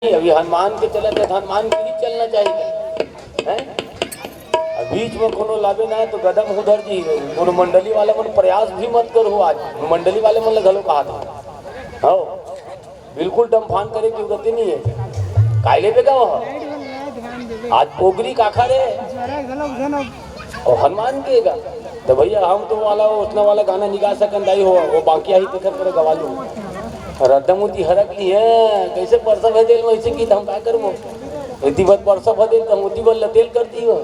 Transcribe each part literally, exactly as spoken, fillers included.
अभी हनुमान के चलत हे, हनुमान के नहीं चलना चाहिए, हैं? अब बीच में कोनो लाबे ना, तो गदम उधर जी, कोनो मंडली वाला मन प्रयास भी मत करो आज, मंडली वाले मन ल घलो कहा था। हो, बिल्कुल डमफान करे के जरूरत ही नहीं है। काय लेबे का वह? आज पोगरी काखा रे? और हनुमान के गा। तो भैया, हम तो वाला, उसना वाला गाना नहीं गा सकन दाई हो, वो बाकी आई तेकर करे गवा लू। रद्दा मूर्ति हरक ली है, कैसे परसा भदेल वैसे की, तो हम का करबो? इति बात परसा भदेल, तो हम उति बल लतेल कर दी हो।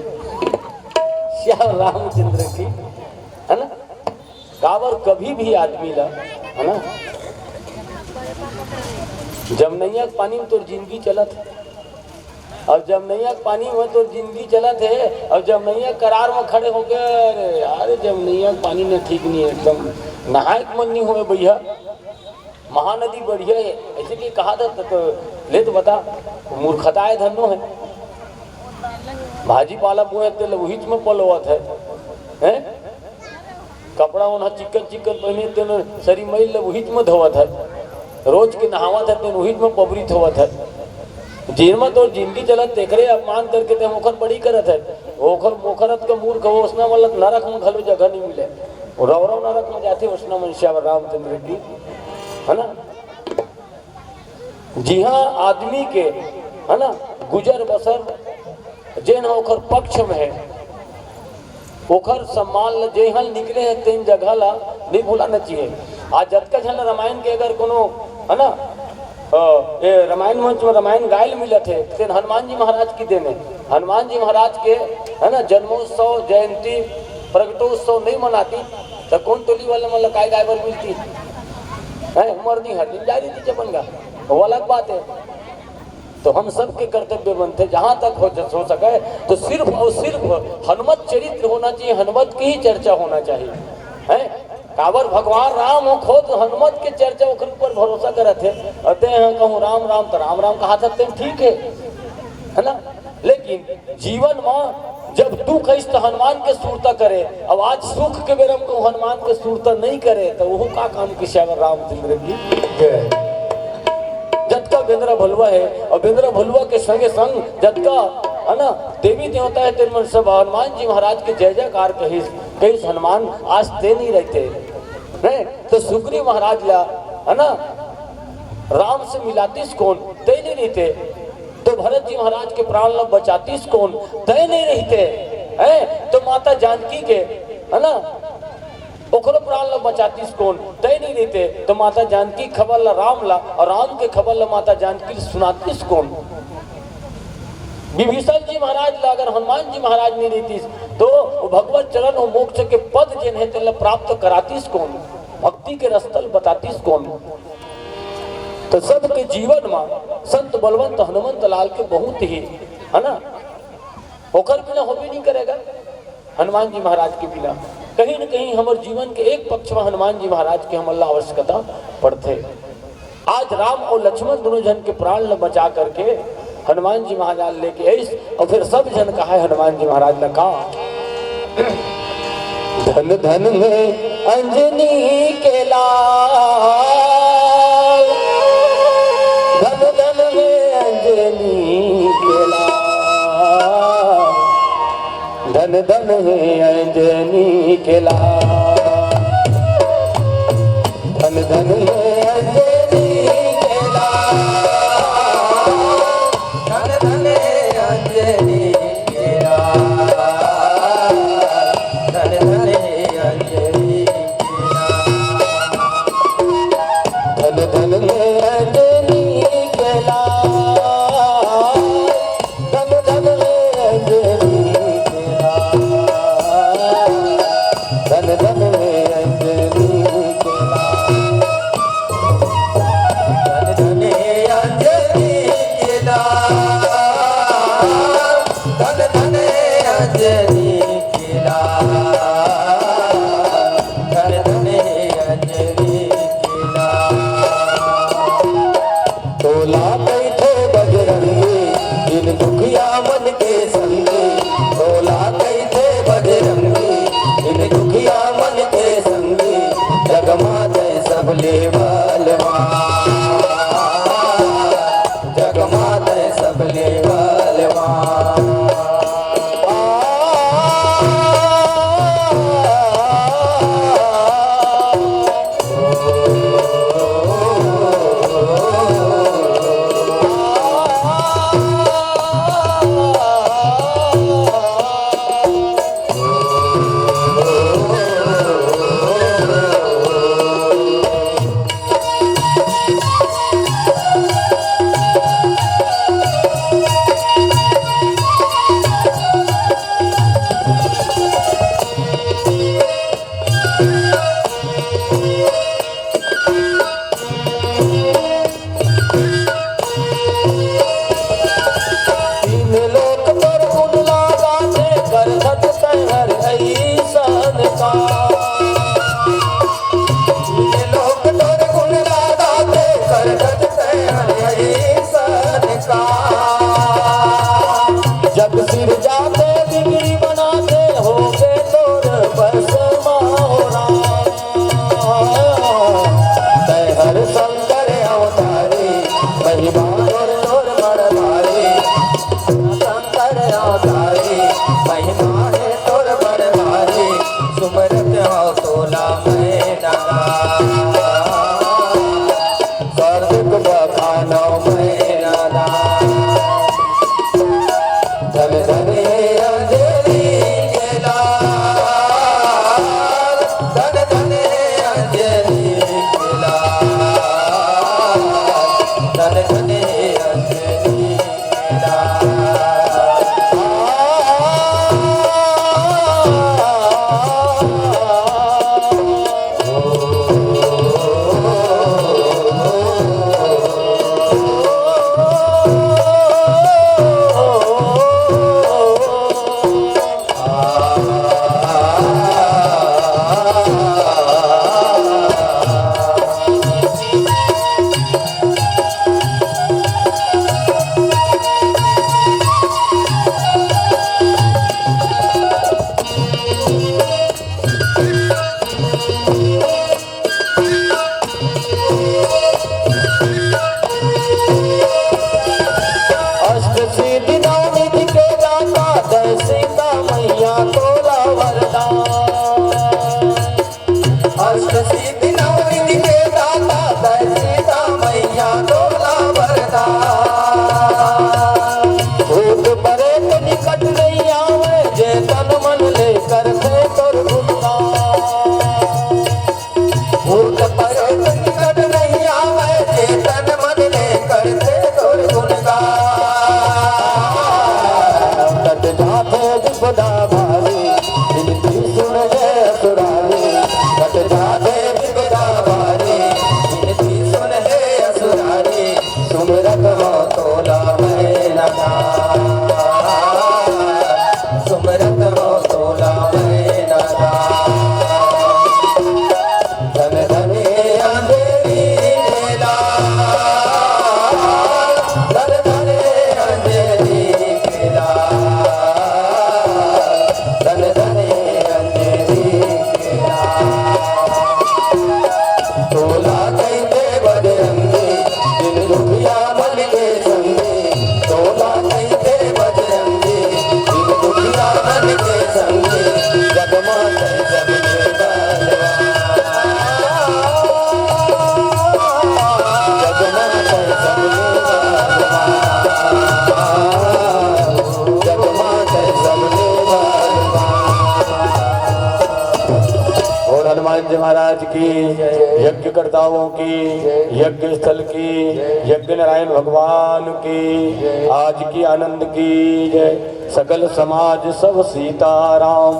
श्याम रामचंद्र की, है ना? काबर कभी भी आदमी ला, है ना, जमनैया के पानी में तोर जिंदगी चलत है, और जमनैया के पानी में तोर जिंदगी चलत है, और जमनैया करार में खड़े होके, "अरे यार, जमनैया के पानी न ठीक नहीं है, एकदम नहाए के मन नहीं होए भैया, महानदी बढ़िया है," ऐसे की कहा था तो, तो ले तो बता, मूर्खता है, धन्नो है। भाजी पाला बोए तेल उहिच में पलोवत है, हैं? कपड़ा ओन ह चिक्कन चिक्कन पहिने, तेन सरी मैल ल उहिच म धोवत हस। रोज के नहावत हस, तेन उहिच म पबरी धोवत हस। जेन म तोर जिनगी चलत, तेकरे अपमान करके तें ओखर बड़ई करत हस। ओखर, ओखर अतका मूर्ख हो, ओसना वाला नरक म घलो जगह नइ मिले। रौरव नरक म जाथे, ओसना मनुष्य बर रामचंद्र की, है ना? जिहां आदमी के, है ना, गुजर बसर जेन ह ओखर पक्ष में है, ओखर सम्मान ल जेहन निकले है, तेन जगह ला नहीं भुलाना चाहिए। आज जतका झन रामायण के अगर कोनो, है ना, अ, ए, रामायण मंच में रामायण गायल मिलत है, तेन हनुमान जी महाराज की देन है। हनुमान जी महाराज के, है ना, जन्मोत्सव, जयंती, प्रगटोत्सव नहीं मनाती, तो कोन टोली वाले मन ल काय गाय बर मिलती? हैं, मरनी हर दिन जा रही थी चपन का, वो अलग बात है। तो हम सबके कर्तव्य बनथे, जहां तक हो, हो सके, तो सिर्फ और सिर्फ हनुमत चरित्र होना चाहिए, हनुमत की ही चर्चा होना चाहिए, हैं? काबर भगवान राम हो खुद हनुमत के चर्चा, ओकर ऊपर भरोसा करत है, और ते ह कहूं राम राम, तो राम राम कहा सकते हैं, ठीक है, है ना? लेकिन जीवन में जब दुख आइस त हनुमान के सुरता करे, अब आज सुख के बेरा में कहूं हनुमान के सुरता नहीं करे, तो वो का काम के श्यावर रामचंद्र की? जय। जतका बेंदरा भलुआ है, और बेंदरा भलुआ के संगे संग जतका, है ना, देवी देवता है, तेन मन सब हनुमान जी महाराज के जय जयकार कहिस, कहिस हनुमान, आज ते नहीं रहते, हैं? तो सुग्रीव महाराज ला, है ना, राम से मिलातीस कोन, ते नहीं रहते। तो भरत जी महाराज के प्राण ला बचातीस कोन, ते नहीं रहते, हैं? तो माता जानकी के, है ना, ओकरो प्राण ला बचातीस कोन, ते नहीं रहते। तो माता जानकी खबर ला राम ला, और राम के खबर ला माता जानकी सुनातीस कोन। विभीषण जी महाराज ला अगर हनुमान जी महाराज नहीं रहतीस, तो वो भगवत चरण और मोक्ष के पद जेन है, तेला प्राप्त करातीस कोन, भक्ति के रस्ता ल बतातीस कोन। तो सबके जीवन में संत बलवंत हनुमंत लाल के बहुत ही, है ना, ओकर बिना होबे नहीं करेगा। हनुमान जी महाराज के बिना कहीं न कहीं हमर जीवन के एक पक्ष में हनुमान जी महाराज के हमन ला आवश्यकता पड़थे। आज राम और लक्ष्मण दोनों झन के प्राण ल बचा करके हनुमान जी महाराज लेके आइस, और फिर सब झन कहा है हनुमान जी महाराज ने कहा, धन धन में अंजनी के लाल, धन धन में अंजनी के लाल, धन धन में अंजनी के लाल, धन धन में अंजनी के लाल, धन धन में अंजनी के लाल, धन धन में अंजनी के लाल। धन धन में अंजनी के लाल, धन धन में अंजनी के लाल, धन धन में अंजनी के लाल, धन धन में अंजनी के लाल, धन धन में अंजनी के लाल, धन धन में अंजनी के लाल। तोला कहिथे बजरंगी, दीन दुखिया मन के संगी। तोला कहिथे बजरंगी, दीन दुखिया मन के संगी। जग मां तैं सबले बलवान, जग मां तैं हर अइसन का। ये लोक तोर गुण गाथे, करत तैं हर अइसन का। जग सिरजाथे, बिगड़ी बनाथे, होगे तोर बस मा हो राम। तैं हर शंकर अवतारी, महिमा तोर तोर बड़ भारी। शंकर अवतारी, महिमा हे तोर बड़ भारी, सुमरत हौं तोला मैं नगार। सर्व दुख बखानौं मैं नगार। धन धन हे अंजनी के लाल, धन धन हे अंजनी के लाल, धन धन हे अंजनी अष्ट सिद्धि नौ निधि के दाता, दे सीता मैया तोला वरदान। अष्ट सिद्धि नौ निधि के दाता, दे सीता मैया तोला वरदान। भूत प्रेत निकट नहीं आवे, जे तन मन ले करथे तोर गुणगान। भूत प्रेत निकट नहीं आवे, जे तन मन ले करथे तोर गुणगान। कट जाथे विपदा भारी, बिनती सुन ले असुरारी। कट जाथे विपदा भारी, बिनती सुन ले असुरारी। सुमरत हौं तोला मैं नगार, सुमरत हौं तोला मैं नगार। धन धन हे अंजनी के लाल, धन धन हे अंजनी के लाल, धन धन हे अंजनी के लाल। तोला कहिथे बजरंगी, दिन दुखिया मन के संगी। तोला कहिथे बजरंगी, दिन दुखिया मन के संगी। जग माते सबके बलवा, जग माते सबके बलवा, जग माते सबके बलवा। और हनुमान जी महाराज की, यज्ञकर्ताओं की, यज्ञ स्थल की, यज्ञ नारायण भगवान की, आज की आनंद की जय। सकल समाज सब सीताराम।